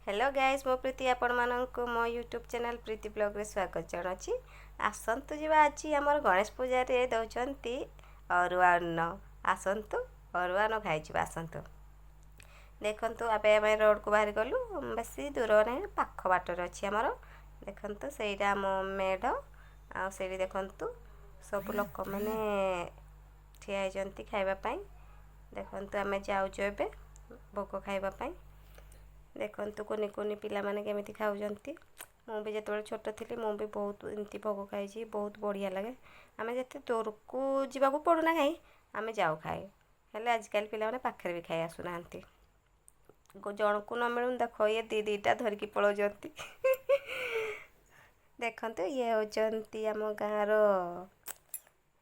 Hello guys, ମୁଁ ପ୍ରୀତି, ଆପଣମାନଙ୍କୁ ମୋ ୟୁଟ୍ୟୁବ୍ ଚ୍ୟାନେଲ୍ ପ୍ରୀତି ବ୍ଲଗ୍ରେ ସ୍ୱାଗତ ଜଣାଉଛି। ଆସନ୍ତୁ ଯିବା। ଆଜି ଆମର ଗଣେଶ ପୂଜାରେ ଦେଉଛନ୍ତି ଅରୁଆ ଅନ୍ନ। ଆସନ୍ତୁ, ଅରୁଆ ଅନ୍ନ ଖାଇଯିବା ଆସନ୍ତୁ। ଦେଖନ୍ତୁ, ଏବେ ଆମେ ରୋଡ଼କୁ ବାହାରି ଗଲୁ। ବେଶୀ ଦୂର ନାହିଁ, ପାଖ ବାଟରେ ଅଛି ଆମର। ଦେଖନ୍ତୁ, ସେଇଟା ଆମ ମେଢ଼। ଆଉ ସେଇଠି ଦେଖନ୍ତୁ, ସବୁ ଲୋକମାନେ ଠିଆ ହେଇଛନ୍ତି ଖାଇବା ପାଇଁ। ଦେଖନ୍ତୁ, ଆମେ ଯାଉଛୁ ଏବେ ଭୋଗ ଖାଇବା ପାଇଁ। ଦେଖନ୍ତୁ, କୁନି କୁନି ପିଲାମାନେ କେମିତି ଖାଉଛନ୍ତି। ମୁଁ ବି ଯେତେବେଳେ ଛୋଟ ଥିଲି, ମୁଁ ବି ବହୁତ ଏମିତି ଭୋଗ ଖାଇଛି। ବହୁତ ବଢ଼ିଆ ଲାଗେ। ଆମେ ଯେତେ ଦୂରକୁ ଯିବାକୁ ପଡ଼ୁନା କାହିଁ, ଆମେ ଯାଉ ଖାଇ। ହେଲେ ଆଜିକାଲି ପିଲାମାନେ ପାଖରେ ବି ଖାଇ ଆସୁନାହାନ୍ତି। ଜଣକୁ ନ ମିଳୁନି, ଦେଖ, ଇଏ ଦୁଇ ଦୁଇଟା ଧରିକି ପଳାଉଛନ୍ତି। ଦେଖନ୍ତୁ, ଇଏ ହେଉଛନ୍ତି ଆମ ଗାଁର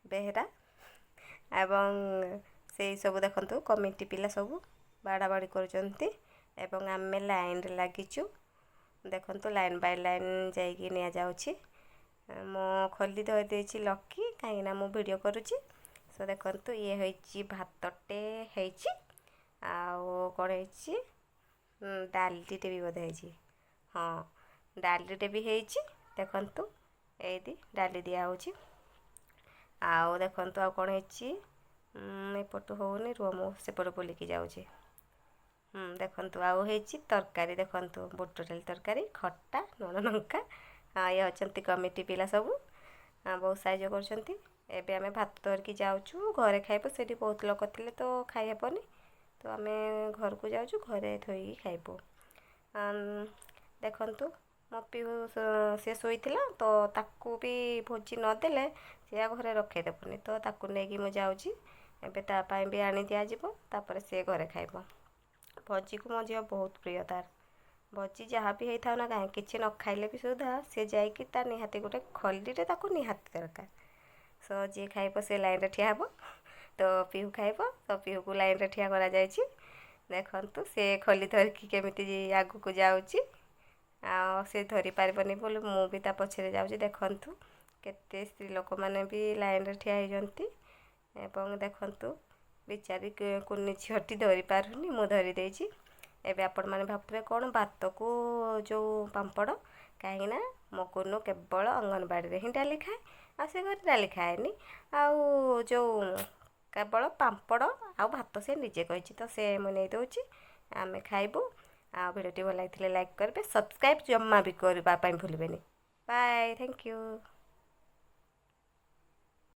ବେହେରା ଏବଂ ସେଇ ସବୁ ଦେଖନ୍ତୁ, କମିଟି ପିଲା ସବୁ ବାଡ଼ା ବାଡ଼ି କରୁଛନ୍ତି ଏବଂ ଆମେ ଲାଇନ୍ରେ ଲାଗିଛୁ। ଦେଖନ୍ତୁ, ଲାଇନ୍ ବାଇ ଲାଇନ୍ ଯାଇକି ନିଆଯାଉଛି। ମୁଁ ଖଲି ଧରି ଦେଇଛି ଲକି, କାହିଁକିନା ମୁଁ ଭିଡ଼ିଓ କରୁଛି। ସୋ ଦେଖନ୍ତୁ, ଇଏ ହେଇଛି ଭାତଟେ ହେଇଛି ଆଉ କ'ଣ ହେଇଛି, ଡାଲିଟେ ବି ବୋଧେ ହେଇଛି। ହଁ, ଡାଲିଟେ ବି ହେଇଛି। ଦେଖନ୍ତୁ, ଏଇଠି ଡାଲି ଦିଆହେଉଛି। ଆଉ ଦେଖନ୍ତୁ, ଆଉ କ'ଣ ହେଇଛି। ଏପଟୁ ହେଉନି, ରୁହ, ମୁଁ ସେପଟୁ ବୁଲିକି ଯାଉଛି। ଦେଖନ୍ତୁ, ଆଉ ହେଇଛି ତରକାରୀ। ଦେଖନ୍ତୁ, ବୁଟ ଡାଲି ତରକାରୀ, ଖଟା, ଲୁଣ ଲଙ୍କା। ଇଏ ଅଛନ୍ତି କମିଟି ପିଲା ସବୁ, ବହୁତ ସାହାଯ୍ୟ କରୁଛନ୍ତି। ଏବେ ଆମେ ଭାତ ଧରିକି ଯାଉଛୁ, ଘରେ ଖାଇବୁ। ସେଇଠି ବହୁତ ଲୋକ ଥିଲେ ତ ଖାଇ ହେବନି, ତ ଆମେ ଘରକୁ ଯାଉଛୁ, ଘରେ ଥୋଇକି ଖାଇବୁ। ଦେଖନ୍ତୁ, ମୋ ପିହୁ ସେ ଶୋଇଥିଲା, ତ ତାକୁ ବି ଭୋଜି ନଦେଲେ ସେ ଆଉ ଘରେ ରଖେଇଦେବନି। ତ ତାକୁ ନେଇକି ମୁଁ ଯାଉଛି ଏବେ, ତା ପାଇଁ ବି ଆଣି ଦିଆଯିବ, ତାପରେ ସେ ଘରେ ଖାଇବ। ଭୋଜିକୁ ମୋ ଝିଅ ବହୁତ ପ୍ରିୟ ତାର। ଭୋଜି ଯାହା ବି ହେଇଥାଉ ନା କାହିଁକି, କିଛି ନ ଖାଇଲେ ବି ସୁଦ୍ଧା ସେ ଯାଇକି ତା ନିହାତି ଗୋଟେ ଖଲିରେ ତାକୁ ନିହାତି ଦରକାର। ସୋ ଯିଏ ଖାଇବ ସେ ଲାଇନ୍ରେ ଠିଆ ହେବ। ତ ପିହୁ ଖାଇବ, ତ ପିହୁକୁ ଲାଇନ୍ରେ ଠିଆ କରାଯାଇଛି। ଦେଖନ୍ତୁ, ସେ ଖଲି ଧରିକି କେମିତି ଆଗକୁ ଯାଉଛି। ଆଉ ସେ ଧରି ପାରିବନି ବୋଲି ମୁଁ ବି ତା ପଛରେ ଯାଉଛି। ଦେଖନ୍ତୁ, କେତେ ସ୍ତ୍ରୀ ଲୋକମାନେ ବି ଲାଇନ୍ରେ ଠିଆ ହେଇଛନ୍ତି। ଏବଂ ଦେଖନ୍ତୁ, ବିଚାରି କୁନି ଝିଅଟି ଧରି ପାରୁନି, ମୁଁ ଧରି ଦେଇଛି। ଏବେ ଆପଣମାନେ ଭାବୁଥିବେ, କ'ଣ ଭାତକୁ ଯେଉଁ ପାମ୍ପଡ଼? କାହିଁକିନା ମୋ କୁନୁ କେବଳ ଅଙ୍ଗନବାଡ଼ିରେ ହିଁ ଡାଲି ଖାଏ, ଆଉ ସେ ଘରେ ଡାଲି ଖାଏନି। ଆଉ ଯେଉଁ କେବଳ ପାମ୍ପଡ଼ ଆଉ ଭାତ ସେ ନିଜେ କହିଛି, ତ ସେ ମୁଁ ନେଇ ଦେଉଛି, ଆମେ ଖାଇବୁ। ଆଉ ଭିଡ଼ିଓଟି ଭଲ ଲାଗିଥିଲେ ଲାଇକ୍ କରିବେ, ସବସ୍କ୍ରାଇବ୍ ଜମା ବି କରିବା ପାଇଁ ଭୁଲିବେନି। Bye, thank you.